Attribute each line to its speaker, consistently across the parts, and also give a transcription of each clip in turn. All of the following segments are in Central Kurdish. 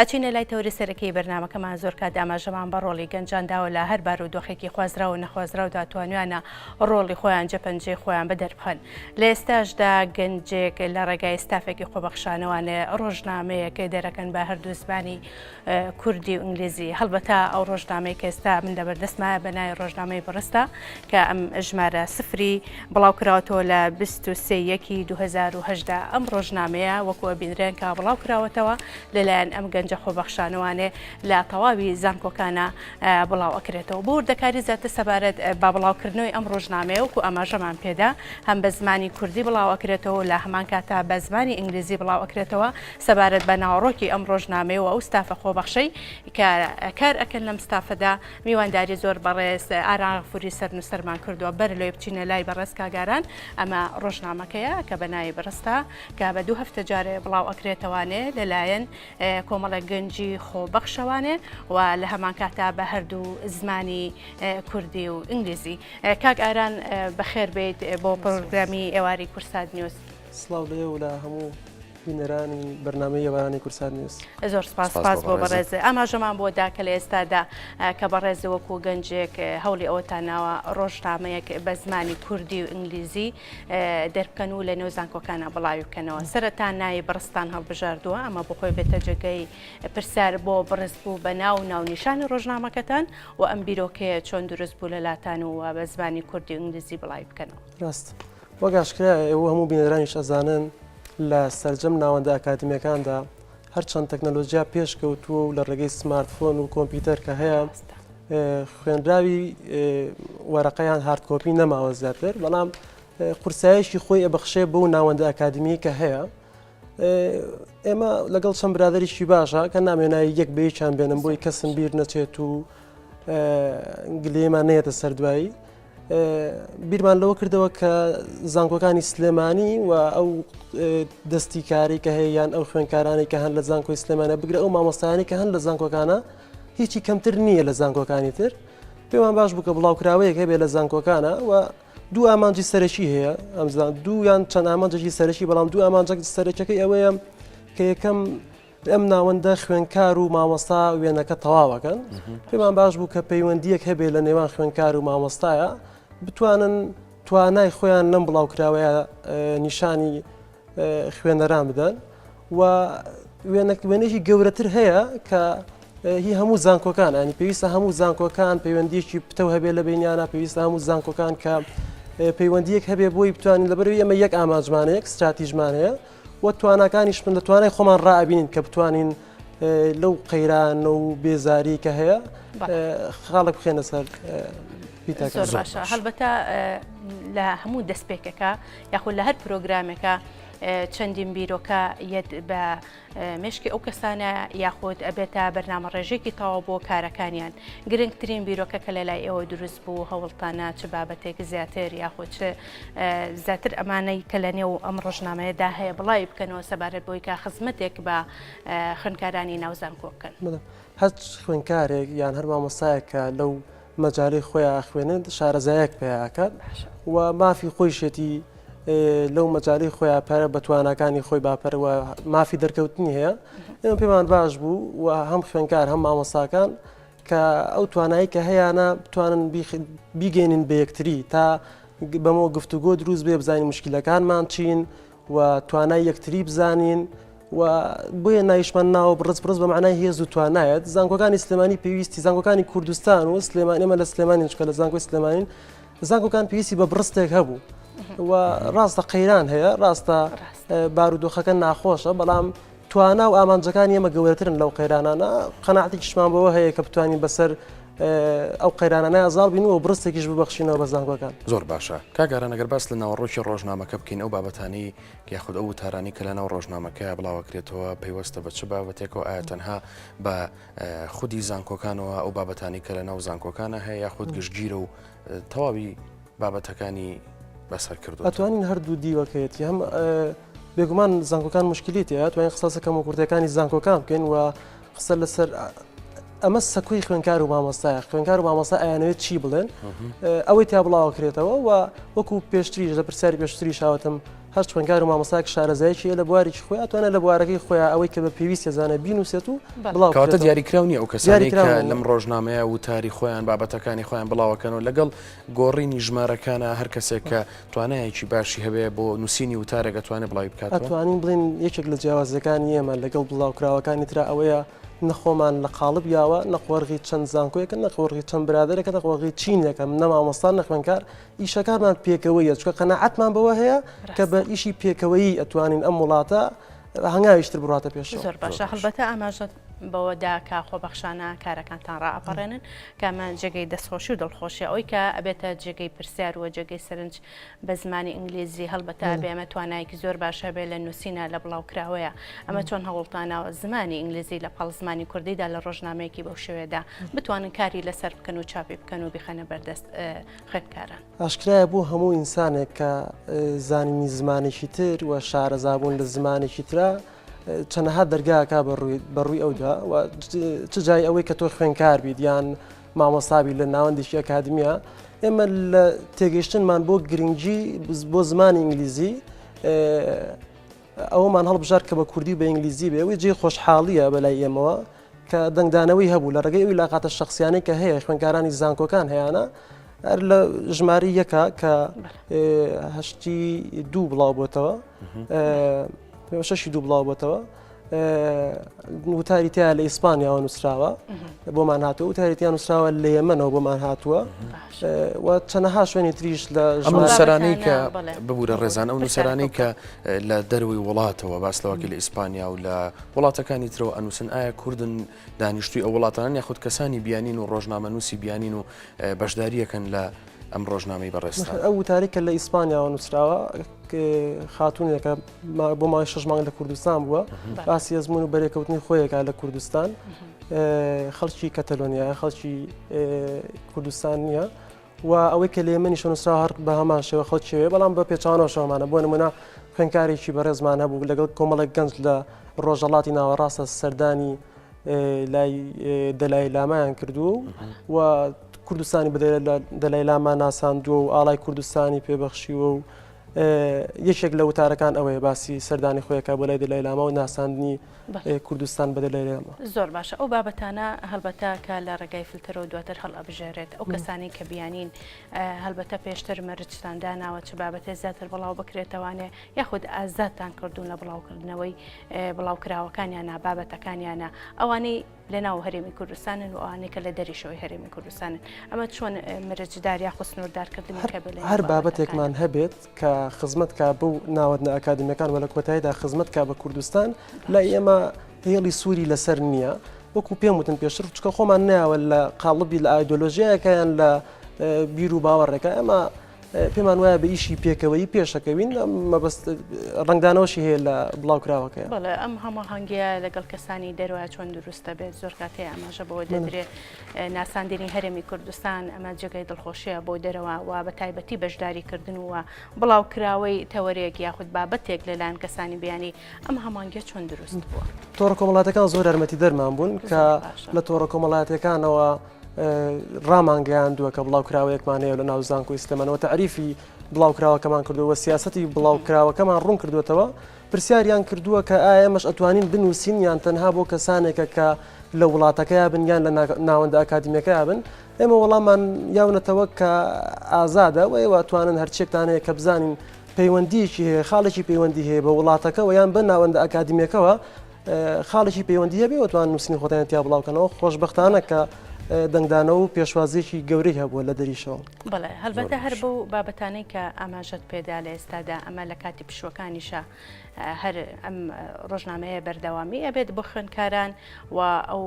Speaker 1: ئەچینە لای تەوەری سەرەکیی بەرنامەکەمان، زۆر کات ئاماژەمان بە ڕۆڵی گەنجان داوە لە هەر بارودۆخێکی خوازراو و نەخوازراودا توانیویانە ڕۆڵی خۆیان جێپەنجەی خۆیان بەدەربخەن. لە ئێستاشدا گەنجێک لە ڕێگای ستافێکی خۆبەخشانەوانێ ڕۆژنامەیەک دەرەکەن بە هەردوو زمانی کوردی و ئینگلیزی. هەڵبەتە ئەو ڕۆژنامەی کە ئێستا من لەبەردەستمایە بە ناوی ڕۆژنامەی بڕستە کە ئەم ژمارە سفری بڵاو کراوەتەوە لە 23 یەکی 2018 ئەم ڕۆژنامەیە وەکو ئەبینرێن کە بڵاو کراوەتەوە لەلایەن ئەم گەنجە خۆبەخشانەوانێ لە تەواوی زانکۆکانە بڵاو ئەکرێتەوە. بۆ وردەکاری زیاتر سەبارەت بە بڵاوکردنەوەی ئەم ڕۆژنامەیە وەکو ئاماژەمان پێدا هەم بە زمانی کوردی بڵاو ئەکرێتەوە لە هەمان کاتا بە زمانی ئینگلیزی بڵاو ئەکرێتەوە سەبارەت بە ناوەڕۆکی ئەم ڕۆژنامەیە و ئەو ستافە خۆبەخشەی کە کار ئەکەن لەم ستافەدا میوانداری زۆر بەڕێز ئاران غەفوری سەرنووسەرمان کردووە بەر لەوەی بچینە لای بەڕێز کاک ئاران ئەمە ڕۆژنامەکەیە کە بە ناوی بڕستە کە بە دوو هەفتە جارێ بڵاو ئەکرێتەوانێ لەلایەن کۆمەڵێک گەنجی خۆبەخشەوانێ و لە هەمان کاتا بە هەردوو زمانی کوردی و ئینگلیزی. کاک ئاران بەخێر بێیت بۆ پرۆگرامی ئێواری کورسات نیوز.
Speaker 2: سڵاو لە ئێوە و لە هەموو بینەرانی بەرنامەی ئێوارانی کورسات نیوز.
Speaker 1: زۆر سپاس سپاس بۆ بەڕێز ئاماژەمان بۆ دا کە لە ئێستادا کە بەڕێز وەکو گەنجێک هەوڵی ئەوەتان ناوە ڕۆژنامەیەک بە زمانی کوردی و ئینگلیزی دەربکەن و لە نێو زانکۆکانە بڵاوی بکەنەوە. سەرەتا ناوی بڕستان هەڵبژاردووە، ئەمە بۆ خۆی بێتە جێگەی پرسیار بۆ بڕست بوو بە ناو و ناونیشانی ڕۆژنامەکەتان و ئەم بیرۆکەیە چۆن دروست بوو لە لاتان و بە زمانی کوردی و ئینگلیزی بڵاوی بکەنەوە؟
Speaker 2: ڕاست وەک ئاشکرایە ئێوە هەموو بینەرانیش ئەزانن لە سەرجەم ناوەندە ئەکادیمیەکاندا هەرچەند تەکنەلۆجیا پێشکەوتووە و لە ڕێگەی سمارتفۆن و کۆمپیوتەر کە هەیە خوێنراوی وەرەقە یان hard copy نەماوە زیاتر بەڵام قورسایەکی خۆی ئەبەخشێ بەو ناوەندە ئەکادمی کە هەیە ئێمە لەگەڵ چەند برادریشی باشە کە نامێنایی یەک بە یەکیان بێنم بۆی کەسم بیر نەچێت و گلێمان نێتە سەر دوایی بیرمان لەوە کردەوە کە زانکۆکانی سلێمانی و ئەو دەستی کاری کە هەیە یان ئەو خوێنکارانی کە هەن لە زانکۆی سلێمانە بگرە ئەو مامۆستایانی کە هەن لە زانکۆکانە هیچی کەمتر نییە لە زانکۆکانی تر پێمان باش بوو کە بڵاوکراوەیەک هەبێ لە زانکۆکانە و دوو ئامانجی سەرەکی هەیە ئەمزان دوو یان چەند ئامانجێکی سەرەکی بەڵام دوو ئامانجەک سەرەکەکەی ئەوەیە کە یەکەم ئەم ناوەندە خوێنکار و مامۆستا وێنەکە تەواوەکەن پێمان باش بوو کە پەیوەندیەک هەبێ لە نێوان خوێنکار و مامۆستایە بتوانن توانای خۆیان لەم بڵاوکراوەیە نیشانی خوێنەران بدەن و وێنەکی گەورەتر هەیە کە هی هەموو زانکۆکان ئەنی پێویستە هەموو زانکۆکان پەیوەندیەکی پتەو هەبێ لە بینیانە پێویستە هەموو زانکۆکان کە پەیوەندیەک هەبێ بۆی بتوانین لەبەرەوەی ئەمە یەک ئامانجمانە یەک استراتیژمان هەیە و تواناکانیش من لە توانای خۆمان ڕائبینین کە بتوانین لەو قەیران و بێزاری کە هەیە خاڵک بخێنە سەر
Speaker 1: زۆر باشە هەڵبەتە لە هەموو دەستپێکەکە یاخود لە هەر پرۆگرامێکە چەندین بیرۆکە یەت بە مێشکی ئەو کەسانە یاخود ئەبێتە بەرنامە ڕێژێکی تەواو بۆ کارەکانیان گرنگترین بیرۆکە کە لە لای ئێوە دروست بوو هەوڵتانە چ بابەتێک زیاتر یاخود چ زیاتر ئەمانەی کە لە نێو ئەم ڕۆژنامەیەدا هەیە بڵاوی بکەنەوە سەبارەت بۆی کە خزمەتێک بە خوێندکارانی ناو زانکۆ بکەن.
Speaker 2: هەر خوێندکارێک یان هەر مامۆستایەک کە لەو مەجالەی خۆیان ئەخوێنێت شارەزایەک پەیا ئەکات و مافی خۆیشێتی لەو مەجالی خۆیان پەرە بە تواناکانی خۆی باپەر و مافی دەرکەوتنی هەیە ئێمە پێمان باش بوو و هەم خوێنکار هەم مامۆستاکان کە ئەو توانایی کە هەیەە بتوانن بیگەێنین بە یەکتری تا بەمەوە گفتوگۆ دروست بێ بزانین مشکلەکانمان چین و توانای یەکتری بزانین و بۆیە ناویشمان ناوە بڕز بڕز بە معنای هێز و توانایەت زانکۆکانی سلێمانی پێویستی زانکۆکانی کوردستان و سلێمان ئێمە لە سلێمانی چکە لە زانکۆی سلێمانین زانکۆکان پێویستی بە بڕستێک هەبوو و ڕاستە قەیران هەیە ڕاستە بارودۆخەکە ناخۆشە بەڵام توانا و ئامانجەکانی ئێمە گەورەترن لەو قەیرانانە قەناعەتێکیشمان بەوە هەیە کە بتوانین بەسەر ئەو قەیرانانە زاڵ بین و بڕستێکیش ببەخشینەوە بە زانکۆکان.
Speaker 3: زۆر باشە کاک ئاران ئەگەر باس لە ناوەڕۆکی ڕۆژنامەکە بکەین ئەو بابەتانەی یاخود ئەو وتارانەی کە لەناو ڕۆژنامەکەیا بڵاوەکرێتەوە پەیوەستە بە چ بابەتێکەوە ئایا تەنها بە خودی زانکۆکانەوە ئەو بابەتانی کە لەناو زانکۆکانە هەیە یاخود گشتگیرە و تەواوی بابەتەکانی بەسەر کردو
Speaker 2: ئەتوانین هەردوو دیوەکەیەتی هەم بێگومان زانکۆکان مشکلی تێ توانین قسە کەم و کورتەکانی زانکۆکان بکەین و قسە لەسەر ئەمە سەکۆی خوێنکار و مامۆستایە خوێنکار و مامۆستا ئەیانەوێت چی بڵێن ئەوەی تا بڵاوکرێتەوە و وەکو پێشتریش لە پرسیاری پێشتری شاوتم. هەر خوێندکار و مامۆستایەک شارەزایەکی هەیە لە بوارێکی خۆی ئەتوانێت لە بوارەکەی خۆیان ئەوەی کە بە پێویست دەزانێت بینوسێت و بڵاو
Speaker 3: کەواتە دیاریکراو نییە ئەو کەسانەی کە لەم ڕۆژنامەیە وتاری خۆیان بابەتەکانی خۆیان بڵاوەکەنەوە لەگەڵ گۆڕینی ژمارەکانە هەر کەسێک کە توانایەکی باشی هەبێ بۆ نووسینی وتارێک ئەتوانێت بڵاوی بکاتەوە.
Speaker 2: ئەتوانین بڵێین یەکێک لە جیاوازییەکانی ئێمە لەگەڵ بڵاوکراوەکانی ترا ئەوەیە نە خۆمان لە قاڵب یاوە، نە قۆرغی چەند زانکۆیەکە، نە قۆرغی چەند برادەرێکە، نە قۆرغی چینێکە، نە مامۆستا نە خوێندکار، ئیشەکانمان پێکەوەیە، چونکە قەناعەتمان بەوە هەیە کە بە ئیشی پێکەوەیی ئەتوانین ئەم وڵاتە هەنگاویش تر بڕاتە پێشەوە.
Speaker 1: زۆر باشە هەڵبەتە ئاماژەت بەوە دا کە خۆبەخشانە کارەکانتان ڕائەپەڕێنن کە ئەمە جێگەی دەستخۆشی و دڵخۆشیە ئەوەی کە ئەبێتە جێگەی پرسیار و جێگەی سەرنج بە زمانی ئینگلیزی هەڵبەتە ئەبێ ئەمە توانایەکی زۆر باش هەبێ لە نووسینە لە بڵاوکراوەیە ئەمە چۆن هەوڵتاناوە زمانی ئینگلیزی لە پاڵ زمانی کوردیدا لە ڕۆژنامەیەکی بەو شێوەیەدا بتوانن کاری لەسەر بکەن و چاپی بکەن و بیخەنە بەردەست خوێندکاران.
Speaker 2: ئاشکرایە بۆ هەموو ئینسانێک کە زانینی زمانێکی تر و شارەزابوون لە زمانێکی ترا چەنەها دەرگا ئەکا بە ڕووی ئەودا و چ جای ئەوەی کە تۆ خوێنکار بیت یان مامۆستا بیت لە ناوەندێکی ئەکادمیە ئێمە لە تێگەیشتنمان بۆ گرنگی بۆ زمانی ئینگلیزی ئەوەمان هەڵبژارد کە بە کوردی و بە ئینگلیزی بێ ئەوەی جێی خۆشحاڵییە بەلای ئێمەوە کە دەنگدانەوەی هەبوو لە ڕێگەی ئەو عیلاقاتە شەخسیانەی کە هەیە خوێندکارانی زانکۆکان هەیانە هەر لە ژمارەی یەکە کە هەشتی دوو بڵاو بۆتەوە شەشی دوو بڵاو بۆتەوە وتاری تیا لە ئیسپانیاوە نووسراوە بۆمان هاتووە وتاری تیا نووسراوە لە یەمەنەوە بۆمان هاتووە و چەنەها شوێنی تریش لە
Speaker 3: ئەم نووسەرانەی کە ببوورە ڕێزان ئەو نووسەرانەی کە لە دەروی وڵاتەوە باس لەوەکی لە ئیسپانیا و لە وڵاتەکانی ترەوە ئەنووسن ئایا کوردن دانیشتوی ئەو وڵاتانن یاخود کەسانی بیانین و ڕۆژنامەنووسی بیانین و بەشداریەکەن لە ئەم ڕۆژنامەی بەڕێزتان؟
Speaker 2: ئەو وتارەی کە لە ئیسپانیاوە نووسراوە خاتوونێکە بۆ ماوەی شەش مانگ لە کوردستان بووە باسی ئەزمون و بەرێکەوتنی خۆیەکە لە کوردستان خەڵکی کەتەلۆنیا خەڵکی کوردستان نییە و ئەوەی کە لە منیشە نووسراوە هەر بە هەمان شێوە خەڵکیەوەی بەڵام بە پێچوانەوە شەومانە بۆ نمونە خوێنکارێکی بەڕێزمان هەبوو لەگەڵ کۆمەڵێک گەنج لە ڕۆژەڵاتی ناوەڕاستە سەردانی لای دەلای لامایان کردووە و کوردستانی بە دەلای لاما ناساندووە و ئاڵای کوردستانی پێبەخشیوە و یەکێک لە وتارەکان ئەوەیە باسی سەردانی خۆیەکە بۆ لای دەلای لاما و ناساندنی کوردستان بە دەلای لاما.
Speaker 1: زۆر باشە ئەو بابەتانە هەڵبەتە کە لە ڕێگای فلتەرەوە دواتر هەڵئەبژێرێت ئەو کەسانەی کە بیانین هەڵبەتە پێشتر مەرجتان داناوە چ بابەتێ زیاتر بڵاو بکرێتەوانێ یاخود ئازادتان کردوون لە بڵاوکردنەوەی بڵاوکراوەکانیانە بابەتەکانیانە ئەوانەی لە ناو هەرێمی کوردستانن و ئەوانەی کە لە دەریشەوەی هەرێمی کوردستانن ئەمە چۆن مەرجدار یاخود سنووردارکردنی کە بێ لە نێو
Speaker 2: هەر بابەتێکمان
Speaker 1: بابەتەکانە؟
Speaker 2: هەبێت کە خزمەت کا بەو ناوەندە ئەکادیمیەکان و لە کۆتاییدا خزمەت کا بە کوردستان لای ئێمە هێڵی سووری لەسەر نییە وەکو پێم وتن پێشتر چکە خۆمان ناوە لە قاڵبی لە ئایدۆلۆژیایەکە یان لە بیر و باوەڕێکە ئێمە پێمان وایە بە ئیشی پێکەوەیی پێشەکەوین مەبەست ڕەنگدانەوەشی هەیە لە بڵاوکراوەکەی.
Speaker 1: بەڵێ ئەم هەماهەنگیە لەگەڵ کەسانی دەروە چۆن دروست دەبێت زۆر کات هەیە ئاماژە بەوە دەدرێت ناساندنی هەرێمی کوردستان ئەمە جێگای دڵخۆشیە بۆ دەرەوە و بە تایبەتی بەشداریکردن و بڵاوکراوەی تەوەرێک یاخود بابەتێک لەلایەن کەسانی بیانی ئەم هەماهەنگیە چۆن دروست بووە؟
Speaker 2: تۆڕە کۆمەڵاتەکان زۆر یارمەتیدەرمان بوون کە لە تۆڕە کۆمەڵاتەکانەوە ڕامانگەیاندووە کە بڵاوکراوەیەکمان هەیە لە ناو زانکۆی سلێمانەوە تەعریفی بڵاوکراوەکەمان کردووە سیاسەتی بڵاوکراوەکەمان ڕوون کردوێتەوە پرسیاریان کردووە کە ئایا ئێمەش ئەتوانین بنووسین یان تەنها بۆ کەسانێکە کە لە وڵاتەکەیا بن یان لە ناوەندە ئەکادیمیەکەیا بن ئێمە وەڵامان یاونەتەوە کە ئازادە و ئێوە ئەتوانن هەرچیەکتان هەیە کە بزانین پەیوەندیەکی هەیە خاڵێکی پەیوەندی هەیە بە وڵاتەکەوە یان بە ناوەندە ئەکادیمیەکەوە خاڵێکی پەیوەندی هەبێ وتوان نووسینی خۆتان تیا بڵاوکەنەوە خۆشببختانە کە دەنگدانەوە و پێشوازیەکی گەورەی هەبووە لە دەریشەوە.
Speaker 1: بەڵێ هەلبەتە هەر بەو بابەتانەی کە ئاماژەت پێدا لە ئێستادا ئەمە لە کاتی پشووەکانیشە هەر ئەم ڕۆژنامەیە بەردەوامی ئەبێت بۆ خوێندکاران و ئەو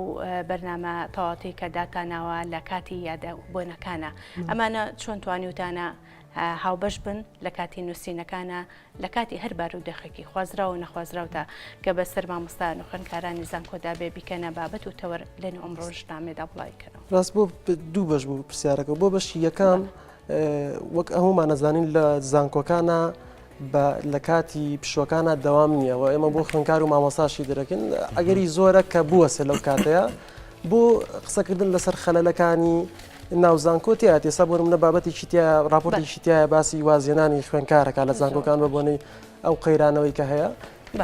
Speaker 1: بەرنامە تەواتی کە داتاناوە لە کاتی یادە بۆنەکانە ئەمانە چۆن توانیوتانە هاوبەش بن لە کاتی نووسینەکانە لە کاتی هەر بارودۆخێکی خوازراو و نەخوازراودا کە بەسەر مامۆستایان و خوێندکارانی زانکۆدا بێ بیکەنە بابەت و تەوەر لەنێو ئەم ڕۆژنامەیەدا بڵاوی کەنەوە.
Speaker 2: ڕاست بۆ دوو بەش بوو پرسیارەکە بۆ بەشی یەکەم وەک هەموومان ئەزانین لە زانکۆکانە لە کاتی پشوەکانە دەوام نییە و ئێمە بۆ خوێندکار و مامۆساشی دەرەکەین ئەگەری زۆرە کە بووەسێ لەو کاتەیە بۆ قسەکردن لەسەر خەلەلەکانی ناو زانکۆ تیا ئێستا بۆ نمونە بابەتێکی تیا راپۆرتێکی تایە باسی وازهێنانی خوێندکارەکە لە زانکۆکان بە بۆنەی. ئەو قەیرانەوەی کە هەیە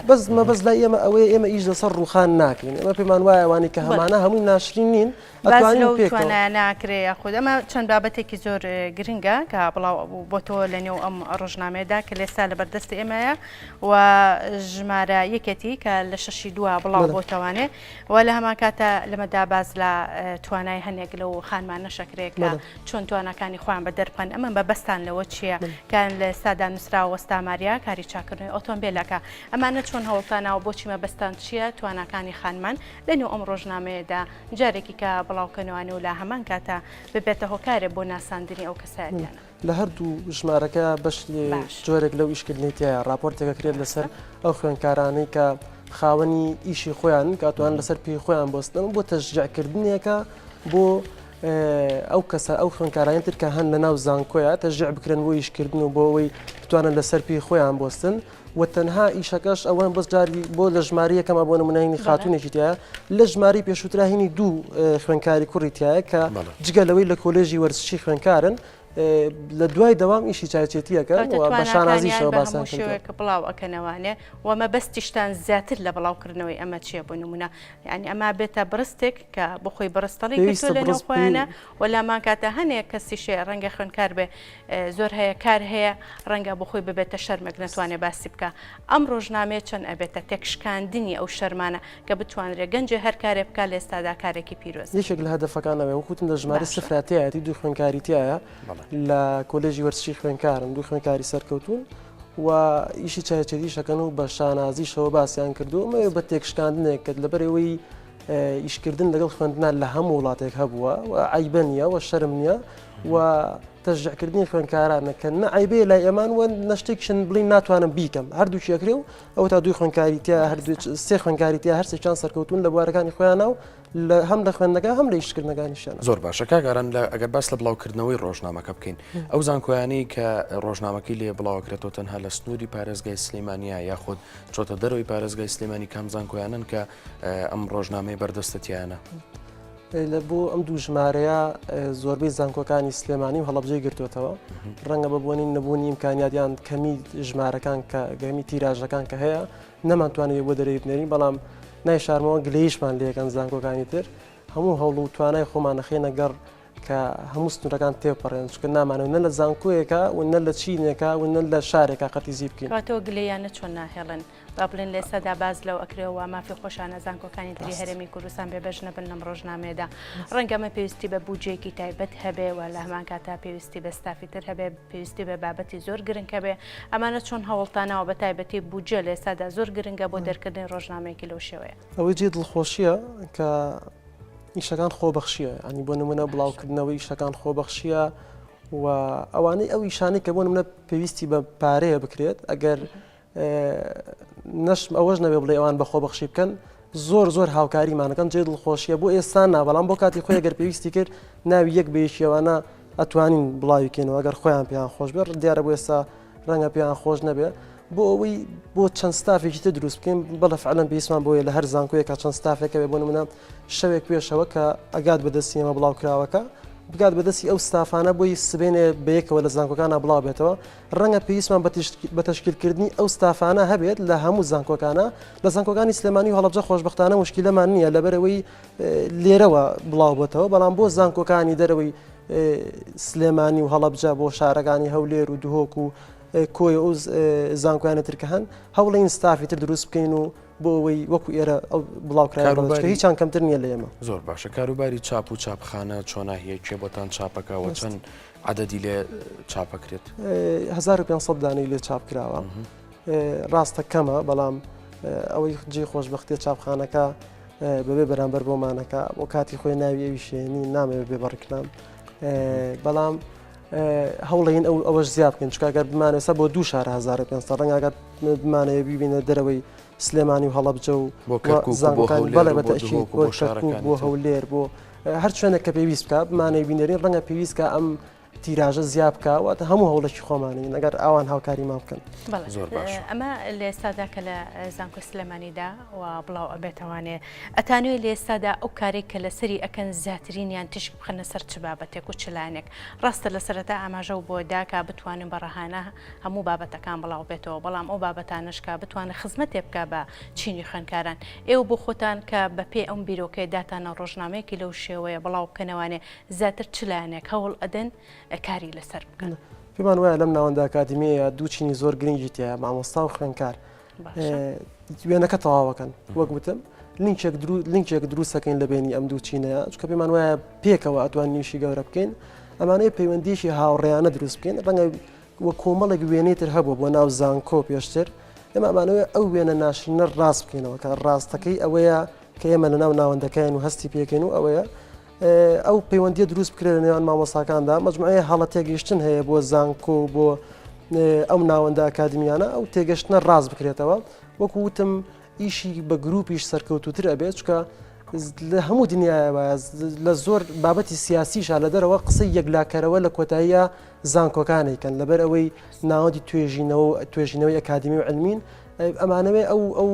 Speaker 2: بەس مەبەست لای ئێمە ئەوەیە ئێمە ئیش لەسەر ڕوخان ناکەین ئێمە پێمان وایە ئەوانەی کە هەمانە هەمووی ناشرین نین ئەتوانین پێکەوە
Speaker 1: ناکرێ یاخود ئەمە چەند بابەتێکی زۆر گرنگە کە بڵاو بۆ تۆ لە نێو ئەم ڕۆژنامەیەدا کە لێستا لە بەردەستی ئێمەیە و ژمارە یەکێتی کە لە شەشی دووە بڵاو بۆتەوانێ و لە هەمان کاتە لەمەدا باز لە توانای هەنێک لەو خانمان نەشەکرێت کە چۆن تواناکانی خۆیان بە دەربخەن ئەمە مەبەستان لەوە چییە کە لە ئێستادا نووسراوە وەستا ماریا کاری چاکردنەوەی ئۆتۆمبێلەکە ئەمانە چۆن هەوڵتاناوە بۆچی مەبەستان چییە تواناکانی خانمان لە نێو ئەم ڕۆژنامەیەدا جارێکی کە بڵاوکەنەوانێ و لە هەمان کاتا ببێتە هۆکارێ بۆ ناساندنی ئەو کەسایەتیانە.
Speaker 2: لە هەردوو ژمارەکە بەش جۆرێک لەو ئیشکردنەی تایە ڕاپۆرتێک ئەکرێت لەسەر ئەو خوێندکارانەی کە خاوەنی ئیشی خۆیان کە ئەتوانن لەسەر پێی خۆیان بۆستن بۆ تەشجیعکردنێکە بۆ ئەو کەسە ئەو خوێندکارانی تر کە هەن لە ناو زانکۆیە تەشجیع بکرێن بۆ ئیشکردن و بۆ ئەوەی بتوانن لەسەر پێی خۆیان بۆستن و تەنها ئیشەکەش ئەوەن بەس جاری بۆ لە ژماری یەکەمە بۆ نمونەینی خاتونێکی تایە لە ژماری پێشووترا هینی دوو خوێندکاری کوڕی تایە کە جگە لەوەی لە کۆلێژی وەرزشی خوێندکارن لە دوای دەوام ئیشی چایچێتیەکە بە شانازیشەوە باسیان کردووە.
Speaker 1: شێوەیەک بڵاو ئەکەنەوانێ و مەبەستیشتان زیاتر لە بڵاوکردنەوەی ئەمە چییە بۆ نمونە یعنی ئەما بێتە بڕستێک کە بۆ خۆی بڕستەڵی گرتووە لە نێو خۆیانە و لامان کاتە هەنێک کەسیشێ ڕەنگە خوێندکار بێ زۆر هەیە کار هەیە ڕەنگە بۆ خۆی ببێتە شەرمێک نەتوانێ باسی بکە ئەم ڕۆژنامەیە چەند ئەبێتە تێکشکاندنی ئەو شەرمانە کە بتوانرێ گەنجێ هەر کارێ بکا لە ئێستادا کارێکی پیرۆزە.
Speaker 2: یەکێک لە هەدەفەکان ئەوەیە وەک وتم لە ژمارەی سفرا تیایەتی دوو خوێندکاری تیایە لە کۆلێژی وەرزشی خوێندکارن دوو خوێندکاری سەرکەوتوون و ئیشی چایچێتیش ئەکەن و بە شانازیشەوە باسیان کردووە ئەمە بە تێکشکاندنێک کرد لەبەرئەوەی ئیشکردن لەگەڵ خوێندنا لە هەموو وڵاتێک هەبووە و عیبە نییە و شەرم نییە و تەشجیعکردنی خوێندکارانە کە نە عیبەیە لای ئەمان و نە شتێکیشن بڵین ناتوانم بیکەم هەردووکی ئەکرێ و ئەوە تا دوو خوێندکاری تیا هەردوو سێ خوێندکاری تیا هەرسێکیان سەرکەوتون لە بوارەکانی خۆیانە و هەم لە خوێندنەکە هەم لە ئیشکردنەکانیشیان.
Speaker 3: زۆر باشە کاک ئارام لە ئەگەر باس لە بڵاوکردنەوەی ڕۆژنامەکە بکەین ئەو زانکۆیانەی کە ڕۆژنامەکەی لێ بڵاوکرێتەوە تەنها لە سنووری پارێزگای سلێمانیا یاخود چۆتە دەرەوەی پارێزگای سلێمانی کام زانکۆیانن کە ئەم ڕۆژنامەی بەردەستە تیانە؟
Speaker 2: لە بۆ ئەم دوو ژمارەیە زۆربەی زانکۆکانی سلێمانی و هەڵەبجەی گرتوێتەوە ڕەنگە بە بۆنی نەبوونی ئیمکانیاتیان کەمی ژمارەکان کە گەمی تیراژەکان کە هەیە نەمانتوانێت بۆ دەرەوی بنێرین بەڵام نایشارمەوە گلەیشمان لەکەن زانکۆکانی تر هەموو هەوڵ و توانای خۆمان نەخێنە گەڕ کە هەموو سنوورەکان تێپەڕێن چونکە نامانەوە نە لە زانکۆیەکە و نە لە چینێکە و نە لە شارێکە قەتیزی بکەین.
Speaker 1: کەواتە گلەییانە چۆن ناهێڵن با بڵێن لە ئێستادا باس لەو ئەکرێ وا مافی خۆشانە زانکۆکانی تری هەرێمی کوردستان بێبەش نەبن لەم ڕۆژنامەیەدا ڕەنگە ئەمە پێویستی بە بودجەیەکی تایبەت هەبێ و لە هەمان کاتا پێویستی بە ستافی تر هەبێ پێویستی بە بابەتی زۆر گرنگ هەبێ ئەمانە چۆن هەوڵتانەوە بە تایبەتی بودجە لە ئێستادا زۆر گرنگە بۆ دەرکردنی ڕۆژنامەیەکی لەو شێوەیە.
Speaker 2: ئەوەی جێی دڵخۆشییە کە ئیشەکان خۆبەخشیە ینی بۆ نمونە بڵاوکردنەوەی ئیشەکان خۆبەخشیە و ئەوانەی ئەو ئیشانەی کە بۆ نمونە پێویستی بە پارەیە بکرێت ئەگەر نەش ئەوەش نەبێ بڵێ ئەوان بە خۆبەخشی بکەن زۆر زۆر هاوکاریمانەکەن جێ دڵخۆشیە بۆ ئێستا نا بەڵام بۆ کاتی خۆی گەر پێویستی کرد ناوی یەک بە یەکیەوانە ئەتوانین بڵاوی کەینەوە ئەگەر خۆیان پێیان خۆش بێت دیارە بۆ ئێستا ڕەنگە پێیان خۆش نەبێ بۆ ئەوەی بۆ چەند ستافێکی تر دروست بکەین بەڵێ فعلەن پێویستمان بۆیە لە هەر زانکۆیەکە چەند ستافێکە بێ بۆ نمونە شەوێک پێشەوە کە ئەگات بەدەستی ئێمە بڵاوکراوەکە بگات بەدەستی ئەو ستافانە بۆی سبێنێ بەیەکەوە لە زانکۆکانە بڵاو بێتەوە ڕەنگە پێویستمان بە تەشکیلکردنی ئەو ستافانە هەبێت لە هەموو زانکۆکانە لە زانکۆکانی سلێمانی و هەڵەبجە خۆشبەختانە مشکلەمان نییە لەبەرەوەی لێرەوە بڵاو بۆتەوە بەڵام بۆ زانکۆکانی دەرەوەی سلێمانی و هەڵەبجە بۆ شارەکانی هەولێر و دهۆک و کۆیە و زانکۆیانە ترکە هەن هەوڵین ستافی تر دروست بکەین و بۆ ئەوەی وەکو ئێرە ئەو بڵاوکراوە هیچیان کەمتر نییە لە ئێمە.
Speaker 3: زۆر باشە کاروباری چاپ و چاپخانە چۆناهیە کێ بۆتان چاپەکەوە چەند عەدەدی لێ چاپەکرێت؟
Speaker 2: 1500 دانەی لێ چاپ کراوە ڕاستە کەمە بەڵام ئەوەی جێ خۆشببختێ چاپخانەکە بەبێ بەرامبەر بۆمانەکە بۆ کاتی خۆی ناوی ئەوی شێنی نامەوێت بێ بەڕکلام بەڵام هەوڵین ئەو ئەوەش زیاد بکەین چونکە گەر بمانێسە بۆ دوو شار 1500 ڕەنگە گەر بمانەوێ بیبینە دەرەوەی سلێمانی و هەڵەبجە و
Speaker 3: بۆ کەرکوک و بۆ
Speaker 2: زانکۆکانی
Speaker 3: هەولێر
Speaker 2: بەڵێ
Speaker 3: و
Speaker 2: بە
Speaker 3: بۆ
Speaker 2: تەئکید
Speaker 3: دهۆک و
Speaker 2: بۆ
Speaker 3: بۆ
Speaker 2: کەرکوک
Speaker 3: شارەکانی
Speaker 2: بۆ
Speaker 3: تر.
Speaker 2: هەولێر بۆ هەر شوێنێک کە پێویست بکە بمانەوێ بینێرین ڕەنگە پێویست کە ئەم. تیراژە زیا بکە واتە هەموو هەوڵێکی خۆمانین ئەگەر ئەوان هاوکاریمان بکەن.
Speaker 3: زۆر باشە.
Speaker 1: ئەمە لە ئێستادا کە لە زانکۆی سلێمانیدا و بڵاو ئەبێتەوانێ ئەتانوێ لە ئێستادا ئەو کارێک کە لەسەری ئەکەن زیاترینیان تیشک بخەنە سەر چ بابەتێک و چ لایەنێک ڕاستە لە سەرەتا ئاماژە و بۆ داکا بتوانن بە ڕەهانە هەموو بابەتەکان بڵاو بێتەوە بەڵام ئەو بابەتانەش کە بتوانن خزمەتێ بکا بە چینی خوێندکاران ئێوە بۆ خۆتان کە بە پێی ئەم بیرۆکەیە داتانە ڕۆژنامەیەکی لەو شێوەیە بڵاو بکەنەوانێ زیاتر چ لایەنێک هەوڵ ئەدەن کاری لەسەر بکەن؟
Speaker 2: پێمان وایە لەم ناوەندە ئەکادیمیەیە دوو چینی زۆر گرنگی تیایە مامۆستا و خوێندکار وێنەکە تەواوەکەن وەک وتم لینکێک درو لینکێک دروستەکەین لە بینی ئەم دوو چینەیە چکە پێمان وایە پێکەوە ئەتوان نیشی گەورە بکەین ئەمانەیە پەیوەندیشی هاوڕێیانە دروست بکەین ڕەنگە وە کۆمەڵێک وێنەی تر هەبوو بۆ ناو زانکۆ پێشتر ئێمە ئەمانەوێ ئەو وێنە ناشرینە ڕاست بکەینەوە کە ڕاستەکەی ئەوەیە کە ئێمە لە ناو ناوەندەکەین و هەستی پێکەین و ئەوەیە ئەو پەیوەندیە دروست بکرێت لە نێوان مامۆستاکاندا مەجموعەیە هەڵە تێگەیشتن هەیە بۆ زانکۆ و بۆ ئەو ناوەندە ئەکادمیانە ئەو تێگەشتنە ڕاست بکرێتەوە وەکو وتم ئیشی بە گروپیش سەرکەوتوتر ئەبێت چکە لە هەموو دنیاە وایە لە زۆر بابەتی سیاسیشا لە دەرەوە قسەی یەکلاکەرەوە لە کۆتاییە زانکۆکانی کەن لەبەر ئەوەی ناوەندی توێژینەوە توێژینەوەی ئەکادمی و علمین ئەمانەوێ ئەو ئەو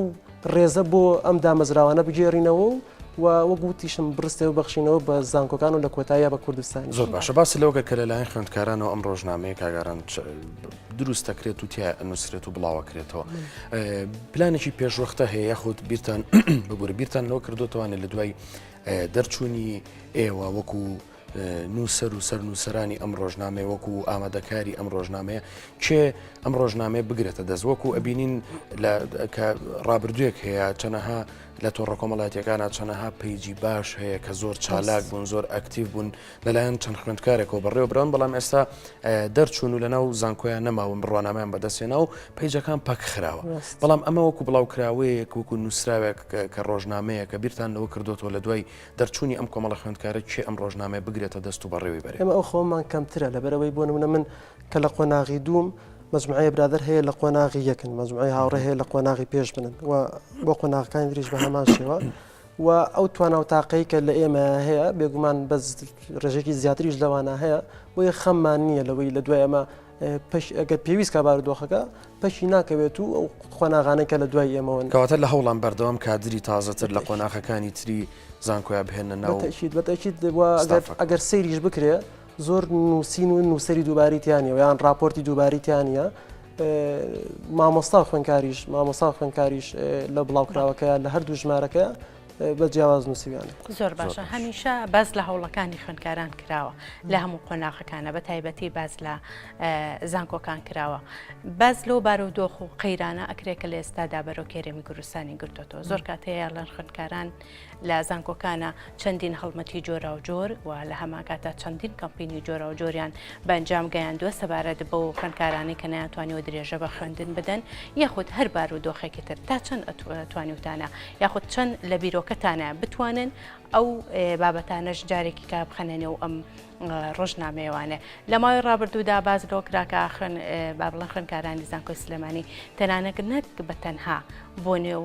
Speaker 2: ڕێزە بۆ ئەم دامەزراوانە بگێڕینەوە و و وەک وتیشم بڕستێ و بەخشینەوە بە زانکۆکان و لە کۆتاییا بە کوردستان.
Speaker 3: زۆر باشە باسی لەوە کرد کە لەلایەن خوێندکارانەوە ئەم ڕۆژنامەیە کاگاران دروست دەکرێت و تیا ئەنووسرێت و بڵاوەکرێتەوە پلانێکی پێشوەختە هەیە یاخود بیرتان ببوورە بیرتان لەوە کردوتوانێت لە دوای دەرچوونی ئێوە وەکو نووسەر و سەرنووسەرانی ئەم ڕۆژنامەیە وەکو ئامادەکاری ئەم ڕۆژنامەیە کێ ئەم ڕۆژنامەیە بگرێتە دەست وەکو ئەبینین کە ڕابردوویەک هەیە چەنەها لە تۆڕە کۆمەڵایەتیەکانە چەنەها page ی باش هەیە کە زۆر چالاک بوون زۆر ئەکتیڤ بوون لەلایەن چەند خوێندکارێکەوە بەڕێوە بران بەڵام ئێستا دەرچوون و لەناو زانکۆیان نەماون بڕوانامەیان بەدەستێنا و page ەکان پەک خراوە بەڵام ئەمە وەکو بڵاوکراوەیەک وەکو نووسراوێک کە ڕۆژنامەیە کە بیرتان لەوە کردوتەوە لە دوای دەرچوونی ئەم کۆمەڵە خوێندکارە کێ ئەم ڕۆژنامەیە بگرێتە دەست و بەڕێوەی بەرێ؟
Speaker 2: ئێمە ئەو خەوەمان کەمترە لەبەرئەوەی بۆ نمونە من کە لە قۆناغی دووم مەجموعەیە برادەر هەیە لە قۆناغی یەکن مەجموعەی هاوڕێ هەیە لە قۆناغی پێش منن و بۆ قۆناغەکانی تریش بە هەمان شێوە و ئەو توانا و تاقەی کە لە ئێمە هەیە بێگومان بە ڕێژێکی زیاتریش لەوانە هەیە بۆیە خەممان نییە لەوەی لە دوای ئەمە ئەگەر پێویست کا بارودۆخەکە پەکی ناکەوێت و ئەو قۆناغانەی کە لە دوای ئێمەوەن.
Speaker 3: کەواتە لە هەوڵان بەردەوام کادری تازەتر لە قۆناغەکانی تری زانکۆیا بهێننە ناو
Speaker 2: بەتەئکید بەتەئکید و ئەگەر
Speaker 3: ستافەکە.
Speaker 2: ئەگەر سەیریش بکرێ زۆر نووسین و نووسەری دووبارەی تیا نییە و یان ڕاپۆرتی دووبارەی تیا نییە مامۆستا و خوێندکاریش مامۆستا و خوێندکاریش لە بڵاوکراوەکەیە لە هەردوو ژمارەکەیە بە جیاواز نووسیویانە.
Speaker 1: زۆر باشە هەمیشە باس لە هەوڵەکانی خوێندکاران کراوە لە هەموو قۆناغەکانە بە تایبەتی باس لە زانکۆکان کراوە باس لەو بارودۆخ و قەیرانە ئەکرێ کە لە ئێستادا بەرەو کێرێمی کوردستانی گرتوتەوە زۆر کات هەیە لەن خوێندکاران لە زانکۆکانە چەندین هەڵمەتی جۆراوجۆر و لە هەمان کاتا چەندین کەمپینی جۆراوجۆریان بە ئەنجام گەیاندووە سەبارەت بەو خوێندکارانەی کە نەیانتوانیوە درێژە بە خوێندن بدەن یاخود هەر بارودۆخێکی تر تا چەند توانیوتانە یاخود چەند لە بیرۆکەتانە بتوانن ئەو بابەتانەش جارێکی کا بخەنە نێو ئەم ڕۆژنامەیەوانێ لە ماوەی ڕابردوودا باس لەوە کرا کە خوێن با بڵێن خوێندکارانی زانکۆی سلێمانی تەنانەت نەک بە تەنها بۆ نێو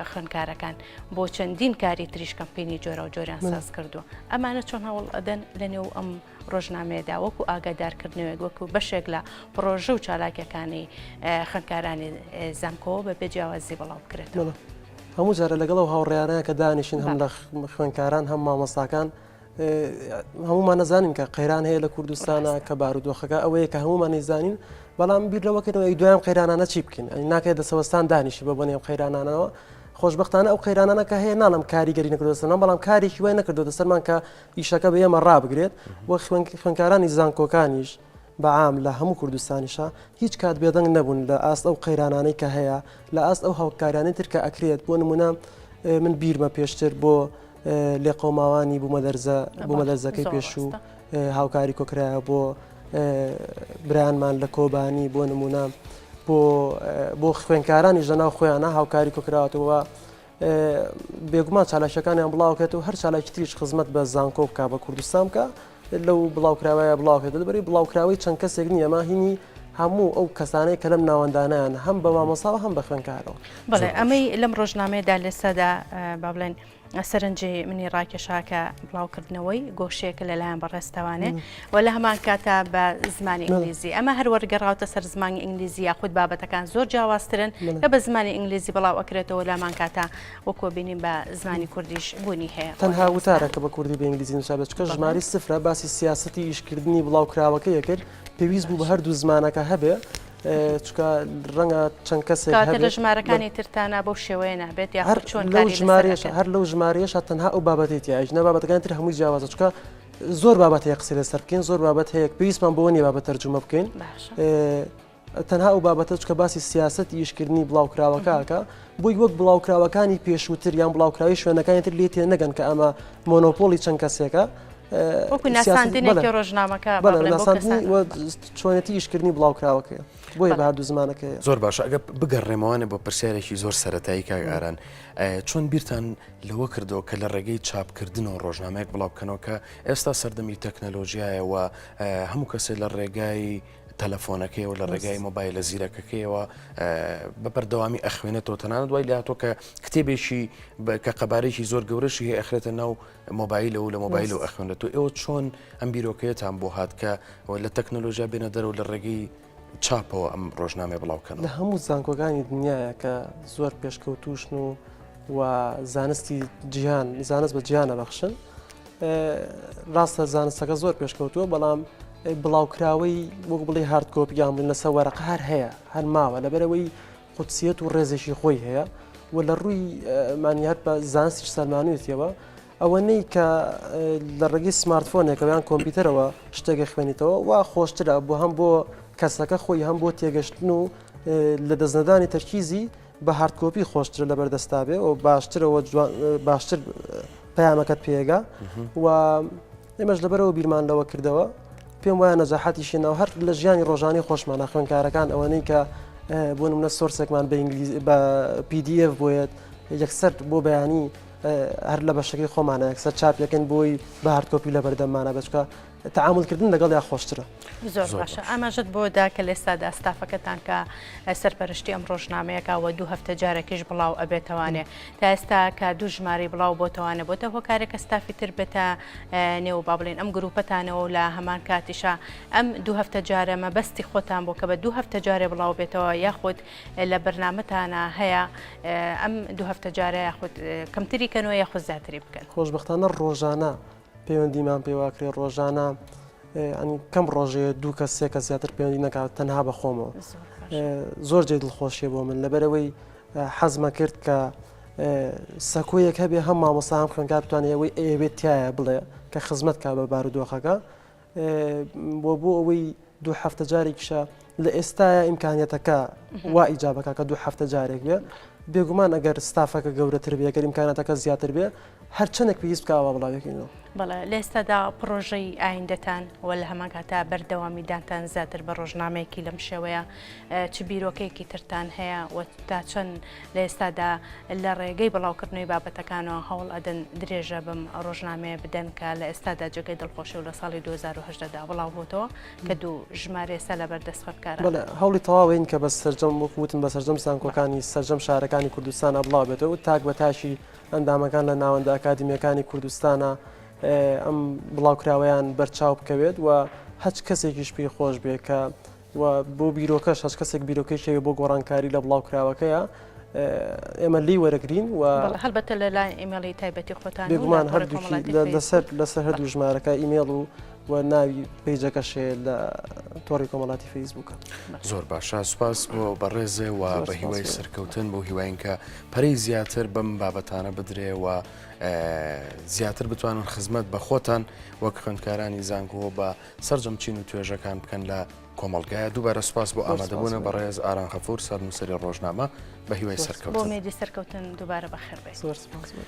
Speaker 1: خوێندکارەکان بۆ چەندین کاری تریش کەمپینی جۆرە و جۆریان ساز کردووە ئەمانە چۆن هەوڵ ئەدەن لە نێو ئەم ڕۆژنامەیەدا وەکو ئاگادارکردنەوەیەک وەکو بەشێک لە پڕۆژە و چالاکیەکانی خوێندکارانی زانکۆ بە بێ جیاوازی بڵاو بکرێتەوە.
Speaker 2: هەموو جارە لەگەڵ ئەو هاوڕێیانە کە دانیشین هەم لە خوێندکاران هەم مامۆستاکان هەمومان نەزانین کە قەیران هەیە لە کوردستانە کە بارودۆخەکە ئەوەیە کە هەمومانی زانین بەڵام بیر لەوەکەنەوە دوام قەیرانانە چی بکەین ئەنی ناکرێت دەسەوەستان دانیشی بە بۆنێم قەیرانانەوە خۆشببختانە ئەو قەیرانانە کە هەیە ناڵم کاریگەری نەکردوسەرمان بەڵام کارێکی وای نەکردوتە سەرمان کە ئیشەکە بە ئێمە ڕابگرێت و خوێندکارانی زانکۆکانیش بە عام لە هەموو کوردستانیشا هیچ کات بێدەنگ نەبوون لە ئاست ئەو قەیرانانەی کە هەیە لە ئاست ئەو هاوکاریانەی تر کە ئەکرێت بۆ نمونە من بیرمە پێشتر بۆ لێقەوماوانی بوومەلەرزە بوومەلەرزەکەی پێشوو هاوکاری کۆکرایە بۆ برایانمان لە کۆبانی بۆ نمونە بۆ بۆ خوێنکارانیش لەناو خۆیانە هاوکاری کۆکراوەتەوە بێگومان چالاکیەکانیان بڵاوکرێت و هەر چالاکی تریش خزمەت بە زانکۆ بکە بە کوردستان بکە لەو بڵاوکراوەیە بڵاوکرێت لەبەری بڵاوکراوەی چەند کەسێک نییە ماهینی هەموو ئەو کەسانەی کە لەم ناوەندانیان هەم بە مامۆساوە هەم بە خوێنکارەوە.
Speaker 1: بەڵێ ئەمەی لەم ڕۆژنامەیەدا لێسەدا با بڵێن. سەرنجی منی ڕاکێشا کە بڵاوکردنەوەی گۆشەیەکە لەلایەن بەڕێزتەوانێ و لە هەمان کاتا بە زمانی ئینگلیزی ئەمە هەر وەرگەڕاوتە سەر زمانی ئینگلیزی یاخود بابەتەکان زۆر جیاوازترن کە بە زمانی ئینگلیزی بڵاو ئەکرێتەوە لامان کاتا وەکۆ بینین بە زمانی کوردیش بوونی هەیە.
Speaker 2: تەنها وتارەکە بە کوردی بە ئینگلیزی نووسرابێت چونکە ژمارەی سفرە باسی سیاسەتی ئیشکردنی بڵاوکراوەکەی کرد پێویست بوو بە هەردوو زمانەکە هەبێ چونکە ڕەنگە چەند کەسێک
Speaker 1: کەواتە لە ژمارەکانی ترتانا بەو شێوەیە نابێت یاخود
Speaker 2: هەر
Speaker 1: چۆن
Speaker 2: لەو
Speaker 1: کاری لەسەر
Speaker 2: ژمارەیەش
Speaker 1: ئەکەن؟
Speaker 2: هەر لەو ژمارەیەشا تەنها ئەو بابەتەی تیایە ژنە بابەتەکانی تر هەمووی جیاوازە چونکە زۆر بابەت هەیە قسەی لەسەر بکەین زۆر بابەت هەیە پێویستمان بەوە نییە بابەت تەرجومە بکەین
Speaker 1: باشە
Speaker 2: تەنها ئەو بابەتە چکە باسی سیاسەتی ئیشکردنی بڵاوکراوەکەکە بۆی وەک بڵاوکراوەکانی پێشووتر یان بڵاوکراوی شوێنەکانی تر لێ تێ نەگەن کە ئەمە مۆنۆپۆلی چەند کەسێکە
Speaker 1: وەکو ناساندنێکی ڕۆژنامەکە
Speaker 2: ناساندنی چۆنێتی ئیشکردنی بڵاوکراوەکەیە بۆیە بە هەردوو زمانەکەیە.
Speaker 3: زۆر باشە ئەگە بگەڕێمەوانێ بۆ پرسیارێکی زۆر سەتایی کاک ئاران چۆن بیرتان لەوە کردەوە کە لە ڕێگەی چاپکردنەوە ڕۆژنامەیەک بڵاو بکەنەوە کە ئێستا سەردەمی تەکنەلۆژیایەوە هەموو کەسێ لە ڕێگای تەلەفۆنەکەیەوە لە ڕێگای مۆبایلە زیرەکەکەیەوە بە بەردەوامی ئەخوێنێتەوە تەنانەت دوای لاتۆ کە کتێبێکی کە قەبارێکی زۆر گەورەشی هەیە ئەخرێتە ناو مۆبایلەوە و لە مۆبایلەوە ئەخوێنێتەوە ئێوە چۆن ئەم بیرۆکەیەتان بۆ هات کە لە تەکنۆلۆژیا بێنە دەرەوە لە ڕێگەی چاپەوە ئەم ڕۆژنامەیە بڵاو
Speaker 2: بکەنەوە؟ لە هەموو زانکۆکانی دنیایە کە زۆر پێشکەوتووشن و و زانستی جیهان زانست بە جیهانە بەخشن ڕاستە زانستەکە زۆر پێشکەوتووە بەڵام بڵاوکراوەی وەک بڵێ hard copy یان بڵێن لەسەر وەرەقە هەر هەیە هەر ماوە لەبەرەوەی قودسیەت و ڕێزێکی خۆی هەیە و لە ڕووی مانیات بە زانستیش سەلمانویەتیەوە ئەوە نەی کە لە ڕێگەی سمارتفۆنێکەوە یان کۆمپیوتەرەوە شتێکە خوێنیتەوە وا خۆشترە بۆ هەم بۆ کەسەکە خۆی هەم بۆ تێگەشتن و لە دەستنەدانی تەرکیزی بە hard copy خۆشترە لە بەردەستا بێ و باشترەوە باشتر پەیامەکەت پێگا و ئێمەش لەبەرەوە بیرمان لەوە کردەوە پێم وایە نەجاحەتیشی ناو هەر لە ژیانی ڕۆژانی خۆشمانە خوێنکارەکان ئەوەنەی کە بۆ نمونە source ێکمان بە ئینگلیز بە PDF بۆیەت یەکسەر بۆ بەیانی هەر لە بەشەکەی خۆمانە یەکسەر چاپیەکەن بۆی بە hard copy لە بەردەممانە بەچکە تەعامولکردن لەگەڵیا خۆشترە.
Speaker 1: زۆر باشە ئاماژەت بۆ دا کە لێستادا ستافەکەتان کە سەرپەرشتی ئەم ڕۆژنامەیەکە و دوو هەفتە جارێکیش بڵاو ئەبێتەوانێ تا ئێستا کە دوو ژمارەی بڵاو بۆتەوانە بۆتە هۆکارێک کە ستافی تر بێتە نێو با بڵێن ئەم گروپەتانەوە و لە هەمان کاتیشا ئەم دوو هەفتە جارە مەبەستی خۆتان بۆ کە بە دوو هەفتە جارێ بڵاو بێتەوە یاخود لە بەرنامەتانە هەیە ئەم دوو هەفتە جارە یاخود کەمتری کەنەوە یاخود زیاتری بکەن.
Speaker 2: خۆشبەختانە ڕۆژانە پەیوەندیمان پێواکرێ ڕۆژانە ینی کەم ڕۆژەیە دوو کەس سێ کەس زیاتر پەیوەندی نەکات تەنها بە خۆمەوە زۆر جێ دڵخۆشیە بۆ من لەبەرەوەی حەزمە کرد کە سەکۆیەک هەبێ هەم مامۆستا هەم خوێنکار بتوانێت ئەوەی ئەیەوێت تایە بڵێ کە خزمەت کا بە بارودۆخەکە بۆ بۆ ئەوەی دوو هەفتە جارێکیشە لە ئێستایا ئیمکانیەتەکە وا ئیجابەکە کە دوو هەفتە جارێک بێ بێگومان ئەگەر ستافەکە گەورەتر بێ گەر ئیمکاناتەکە زیاتر بێ هەرچەندێک پێویست بکە ئاوا بڵاوێکینەوە.
Speaker 1: بەڵێ لە ئێستادا پڕۆژەی ئایندەتان و لە هەمان کاتا بەردەوامی دانتان زیاتر بە ڕۆژنامەیەکی لەم شێوەیە چ بیرۆکەیەکی ترتان هەیە و تا چەند لە ئێستادا لە ڕێگەی بڵاوکردنەوەی بابەتەکانەوە هەوڵ ئەدەن درێژە بەم ڕۆژنامەیە بدەن کە لە ئێستادا جێگەی دڵخۆشی و لە ساڵی 2018 دا بڵاو بۆتەوە کە دوو ژمارە ئێستا لەبەر دەست خوێندکاران.
Speaker 2: بەڵێ هەوڵی تەواوین کە بە سەرجەم وەکو وتم بە سەرجەم زانکۆکانی سەرجەم شارەکانی کوردستانا بڵاو بێتەوە و تاک بە تاکی ئەندامەکان لە ناوەندە ئەکادیمییەکانی کوردستانا ئەم بڵاوکراوەیان بەرچاو بکەوێت و هەچ کەسێکیش پێی خۆش بێ کە و بۆ بیرۆکەش هەچ کەسێک بیرۆکەیەکی هەبێ بۆ گۆڕانکاری لە بڵاوکراوەکەیە ئێمە لێی وەرەگرین و
Speaker 1: بەڵێ هەڵبەتە لە لای ئیمێڵی تایبەتی خۆتان و لە
Speaker 2: بێگومان
Speaker 1: تۆڕی
Speaker 2: هەردووکی
Speaker 1: کۆمەڵایەتی
Speaker 2: لە- لەسەر
Speaker 1: فەیسبووک.
Speaker 2: لەسەر هەردوو ژمارەکە ئیمێڵ و و ناوی page ەکەش هەیە لە تۆڕی کۆمەڵاتی فەیسبووکە.
Speaker 3: زۆر باشە سوپاس بۆ بەڕێزێ و
Speaker 2: زۆر
Speaker 3: بە
Speaker 2: سوپاس
Speaker 3: هیوای
Speaker 2: بۆ.
Speaker 3: سەرکەوتن بۆ هیواین کە پەرەی زیاتر بەم بابەتانە بدرێ و زیاتر بتوانن خزمەت بە خۆتان وەک خوێندکارانی زانکۆ بە سەرجەم چین و توێژەکان بکەن لە کۆمەڵگایە دووبارە سوپاس بۆ ئامادەبوونە بەڕێز ئاران غەفور سەرنووسەری ڕۆژنامە بە هیوای
Speaker 1: بۆ
Speaker 3: سەرکەوتن.
Speaker 1: مێدی سەرکەوتن دووبارە بەخێربێی.
Speaker 2: زۆر سوپاس بۆ.